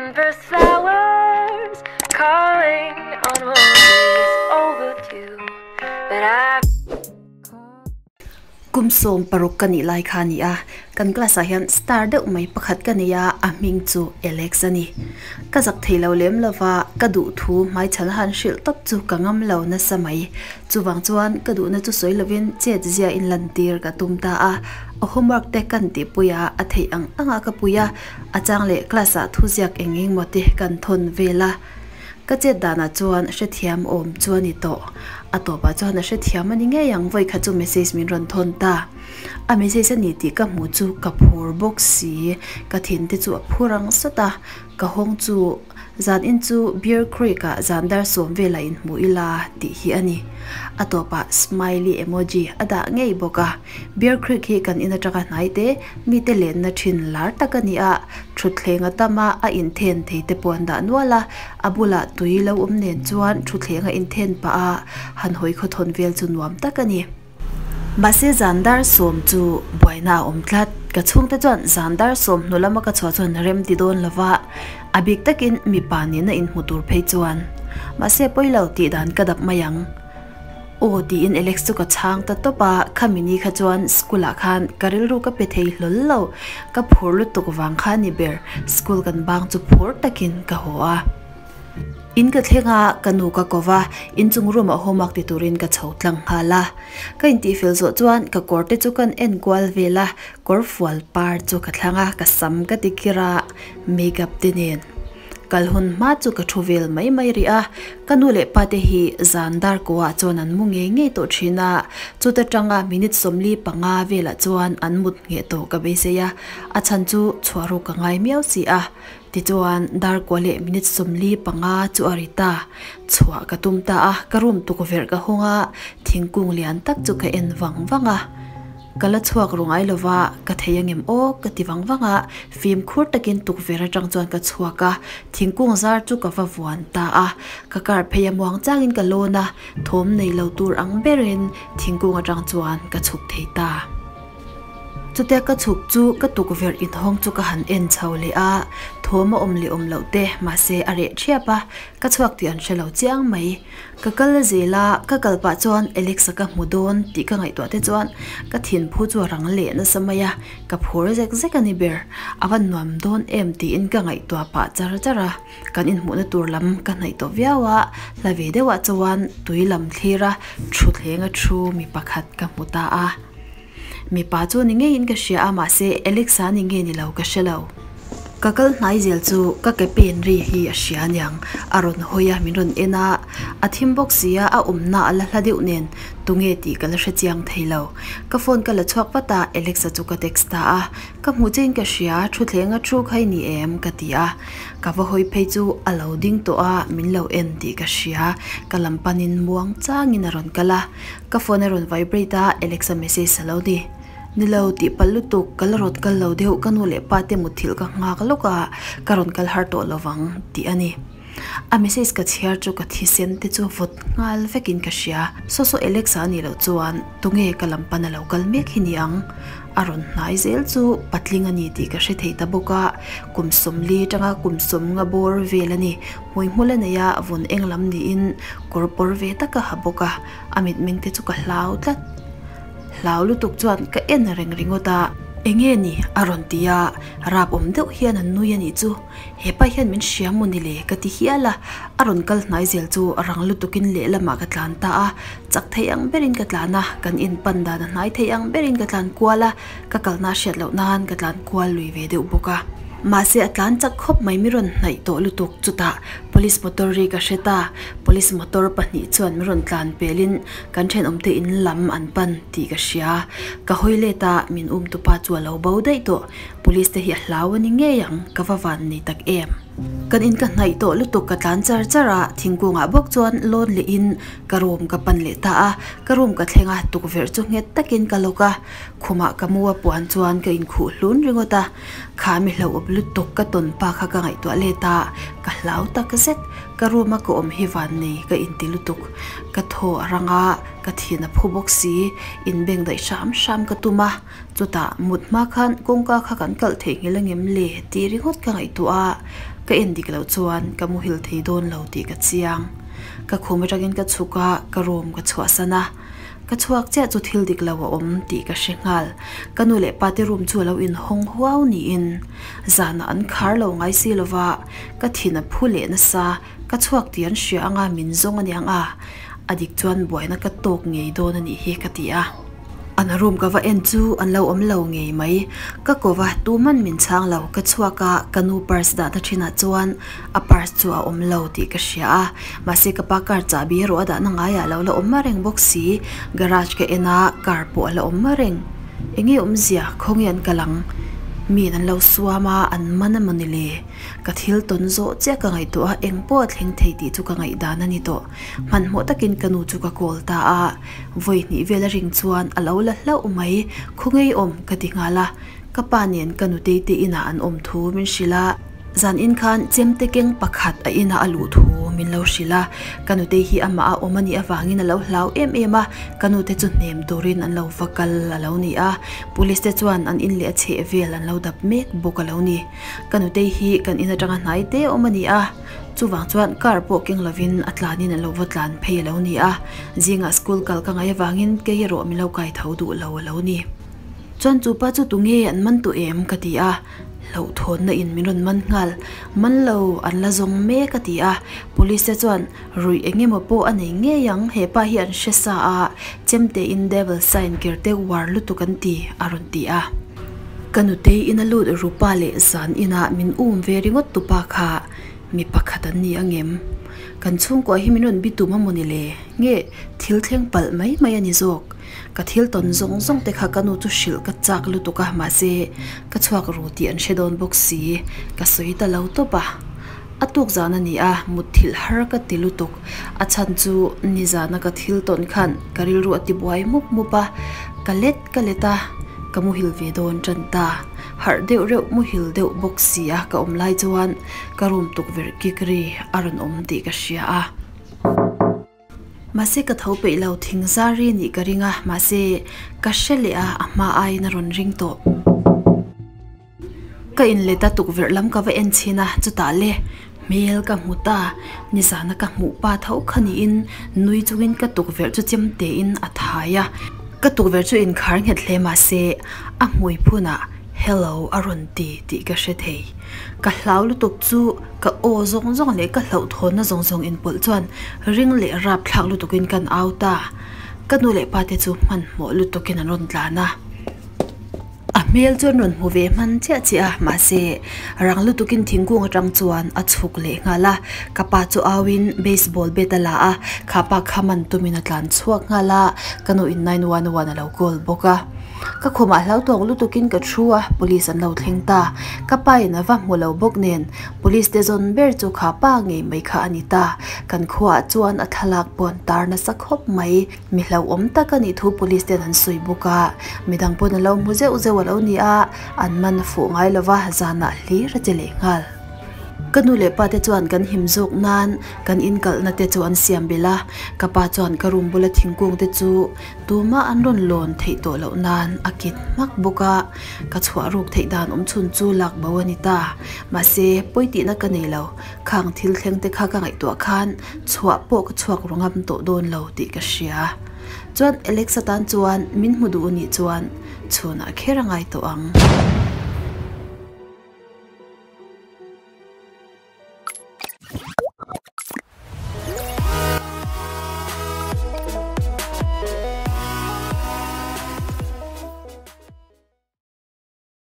Sunburst flowers calling on holidays overdue. But I Kum 16 ka nih lai kha a ni a, kan class ah hian star deuh mai pakhat ka nei a, a hming chu Alex a ni. Ka zak thei lo lem lo va, ka duh thu hmaichhan han hrilh tawp chu ka ngam lo nasa mai. Chuvang chuan ka duhna chu sawi lovin chet zia in lantir ka tum ta a, a homework te kan tihpui a, a theih ang ang ah ka pui a, a chang leh class ah thuziak eng eng maw te kan thawn vel a. Ka chet danah chuan hrethiam awm chu a ni tawh. A tawpah chuan a hrethiam a ni ngei ang vawi khat chu message min rawn thawn ta. A message a ni tih ka hmuh chu ka phur bawk si, ka thin te chu a phur ang sawt a, ka hawng chu zan in chu Beer Creek ah zan dar sawm velah inhmu ila tih hi a ni. A tawpah smiley emoji a dah ngei bawk a. Beer Creek hi kan in atanga hnai te mite lenna thin lar tak a ni a, thutthleng a tam a, a inthen thei te pawh an dah nual a, a bulah tui lo awm nen chuan thutthleng a inthen pah a, han hawi khawthawn vel chu nuam tak a ni. Mahse zan dar sawm chu buaina a awm tlat, ka chhungte chuan zan dar sawm hnu lama ka chhuah chuan rem ti dawn lo va, a bik takin mipa nena inhmu tur phei chuan. Mahse pawi lo tih dan ka dap mai ang. Aw tiin Alex chu ka chhang ta tawp a, khami ni kha chuan school ah khan ka rilru ka pe thei hlawl lo, ka phur lutuk vang kha a ni ber, school kan bang chu phur takin ka haw a. In ka thleng a, ka nu ka ko va, inchung room ah homework ti turin ka chho tlang nghal a. Ka intihfel zawh chuan ka kawr te chu kan en kual vel a, kawr fual par chu ka thlang a, ka sam ka ti kir a, makeup te nen. Kal hun hma chu ka thu vel mai mai rih a, ka nu leh pa te hi zan dar kuah chuan an mu ngei ngei tawh thin a, chuta tanga minute 45 velah chuan an mut ngheh tawh ka beisei a, a chhan chu chhuah ruk ka ngai miau si a. Tichuan dar kuah leh minute 45 chu a ri ta, chhuah ka tum ta a, ka room tukverh ka hawng a, thingkung lian tak chu ka en vang vang a. Ka la chhuak ru ngai lova, ka thei angem aw ka ti vang vang a, fimkhur takin tukverh atang chuan ka chhuak a, thingkung zar chu ka va vuan ta a, ka car phei a muang changin ka lawn a, thawm nei lo tur ang berin thingkung atang chuan ka chhuk thei ta. Chutia ka chhuk chu ka tukverh inhawng chu ka han en chho leh a, thawm a awm leh awm loh te mahse a reh thiap a, ka chhuak tih an hre lo chiang mai. Ka kal zel a, ka kal pah chuan Alex-a ka hmu dawn tih ka ngaihtuah te chuan ka thinphu chu a rang leh nasa mai a, ka phur zek zek a ni ber. A va nuam dawn em tiin ka ngaihtuah pah char char a, kan inhmuhna tur lam ka hnaih tawh viau a, hla ve deuhah chuan tui lam thlir a thutthleng a thu mi pakhat ka hmu ta a. Mipa chu ni ngeiin ka hria a, mahse Alex-a ni nge ni lo ka hre lo. Ka kal hnai zel chu ka ke pen ri hi a hria aniang, a rawn hawi a, min rawn en a, a thim bawk si a, a awmna a la hla deuh nen tunge tih ka la hre chiang thei lo. Ka phone ka la chhuak vat a, Alex-a chu ka text ta a, ka hmuh chein ka hria, thutthleng a thu kha i ni em? ka ti a, ka va hawi phei chu a lo ding tawh a, min lo en tih ka hria, ka lam panin muang changin a rawn kal a. Ka phone a rawn vibrate a, Alexa message a lo ni. Ni lo, tih palh lutuk, ka la rawn kal lo deuh, ka nu leh pa te mutthilh ka nghak lawk a, ka rawn kal har tawh lo vang, tih a ni. A message ka chhiar chu ka thisen te chu vawt nghal vekin ka hria. Saw saw Alexa a nih loh chuan tunge ka lam pan a lo kal mek hi ni ang? A rawn hnai zel chu patling a ni tih ka hre thei ta bawk a, kum 40 atanga kum 50 bawr vel a ni. Hmuihmul a nei a, vun eng lam niin kawr pawr ve tak a ha bawk a. A mitmeng te chu ka hlau tlat. Hlau lutuk chuan ka en reng ringawt a. Enge ni? a rawn ti a, rap awm deuh hian an nui a nih chu. Hepa hian min hria maw ni le? ka ti hial a, a rawn kal hnai zel chu rang lutukin lehlamah ka tlan ta a, chak thei ang berin ka tlan a, kan inpan dan a hnai thei ang berin ka tlan kual a, ka kalna hriat loh nan ka tlan kual lui ve deuh bawk a. Mahse a tlan chak khawp mai mi rawn hnaih tawh lutuk chutah Police motor ri ka hre ta, Police motor pahnih chuan min rawn tlan pelin kan thenawmte in lam an pan tih ka hria. Ka hawi let a, min um tupa chu a lo bo daih tawh. Police te hi a hlau a ni ngei ang, ka va van ni tak em. Kan in ka hnaih tawh lutuk ka tlan char char a, thingkungah bawk chuan lawn leh in ka room ka pan leh ta a, ka room ka thleng a, tukverh chu nghet takin ka lawk a, khumah ka mu a puan chuan ka inkhuh hlun ringawt a. Kha mi hlauhawp lutuk ka tawn pa kha ka ngaihtuah let a, ka hlau tak zet. Ka room a ka awm hi vannei ka inti lutuk. Ka thaw a rang a, ka thin a phu bawk si. Inbeng daih hram hram ka tum a, chutah mut hma khan kawngka kha kan kalh theihnghilh angem le tih ringawt ka ngaihtuah a, ka en dik loh chuan ka muhil thei dawn lo tih ka chiang. Ka khum atangin ka chhuk a, ka room ka chhuahsan a. Ka chhuak chiah chu thil dik lo a awm tih ka hre nghal. Ka nu leh pate room chu a lo inhawng huau niin zanah an khar lo ngai si lova, ka thin a phu leh nasa, ka chhuak tih an hria anga min zawng a niang a, a dik chuan buaina ka tawk ngei dawn a nih hi ka ti a. An room ka va en chu an lo awm lo ngei mai. Ka ko va, tuman min chhang lo, ka chhuak a, ka nu purse dahna thinah chuan a purse chu a awm lo tih ka hria a, mahse ka pa car chahbi erawh a dahna ngaiah lo la awm reng bawk si, garage ka en a, car pawh a la awm reng. Enge awmzia, khawnge an kal ang? Miin an lo suam a, an man a mawni le? Ka thil tawn zawh chiah ka ngaihtuah a, eng pawh a thleng thei tih chu ka ngaihdan a ni tawh. Hmanhmawh takin ka nu chu ka call ta a, vawi hnih vel a ring chuan a lo la hlauh mai, khawnge i awm? ka ti nghal a, ka pa nen ka nutei te inah an awm thu min hrilh a. Zan in khan chemte keng pakhat a inah a luh thu min lo hrilh a, ka nutei hi amah a awm a nih avangin a lo hlau em em a, ka nute chu hnem turin an lo va kal a lo ni a, police te chuan an in leh a chheh vel an lo dap mek bawk a lo ni. Ka nutei hi kan in atanga hnai te awm a ni a, chuvang chuan car pawh keng lovin a tlanin a lo va tlan phei a lo ni a, zingah school kal ka ngaih avangin kei erawh min lo kai tho duh lo a lo ni. Chuan chu pa chu tunge an man tawh em? ka ti a. Hlauhthawnna in min rawn man nghal, man lo an la zawng mek a ti a, police te chuan ruih eng emaw pawh a nei ngei ang, he pa hi an hre sa a, chemte in devil sign ker te uar lutuk an ti a rawn ti a. Ka nutei ina lut rupa leh zan inah min um ve ringawt tupa kha mi pakhat an ni angem? Kan chhungkua hi min rawn bitum a mawni le? Nge thil thleng palh mai mai a ni zawk? Ka thil tawn zawng zawng te kha ka nu chu hrilh ka chak lutuk a, mahse ka chhuak ru tih an hre dawn bawk si, ka sawi ta lo tawp a. A tuk zan a ni a, mutthilh har ka ti lutuk. A chhan chu nizana ka thil tawn khan ka rilru a ti buai mup mup a, ka let ka let a, ka muhil ve dawn tan ta. Harh deuh reuh muhil deuh bawk si a ka awm lai chuan ka room tukverh kik ri a rawn awm tih ka hria a. Mahse ka tho peih lo thing zar ri nih ka ring a, mahse ka hre leh a, a hma aiin a rawn ring tawh. Ka inlet a tukverh lam ka va en chhin a, chutah le hmel ka hmu ta, nizana ka hmuh pa tho kha niin nui chungin ka tukverh chu chem tein a thai a, ka tukverh chu inkhar nghet hle mahse a hmui phunah hello a rawn ti tih ka hre thei. Ka hlau lutuk chu ka aw zawng zawng leh ka hlauhthawnna zawng zawng inpawlh chuan ring leh rap thlak lutukin kan au ta. Ka nu leh pa te chu hmanhmawh lutukin an rawn tlan a. A hmel chu an rawn hmu ve hman chiah chiah a, mahse rang lutukin thingkung atang chuan a chhuk leh nghal a. Ka pa chu auin baseball bat a la a, kha pa kha man tumin a tlan chhuak nghal a, ka nu in 911 a lo call bawk a. Ka khumah hlau tawk lutukin ka thu a, police an lo thleng ta. Ka pa in a va hmu lo bawk nen, police te zawn ber chu kha pa ngei mai kha a ni ta. Kan khuaah chuan a thlalak pawh an tar nasa khawp mai. Mi hlauhawm tak a nih thu police ten an sawi bawk a, midang pawn a lo hmu zeuh zeuh a lo ni a, an man fuh ngai lova zanah hlir a che leh nghal. Ka nu leh pa te chuan kan him zawk nan kan inkalhna te chu an siam belh a, ka pa chuan ka room bula thingkung te chu Tumah an rawn lawn theih tawh loh nan a kit hmak bawk a, ka chhuah ruk theih dan awm chhun chu lak bo a ni ta. Mahse, pawi tihna ka nei lo, khang thil thleng te kha ka ngaihtuah khan chhuah pawh ka chhuak ru ngam tawh dawn lo tih ka hria. Chuan Alexa tan chuan min hmu duh nih chuan chhunah kher a ngai tawh ang.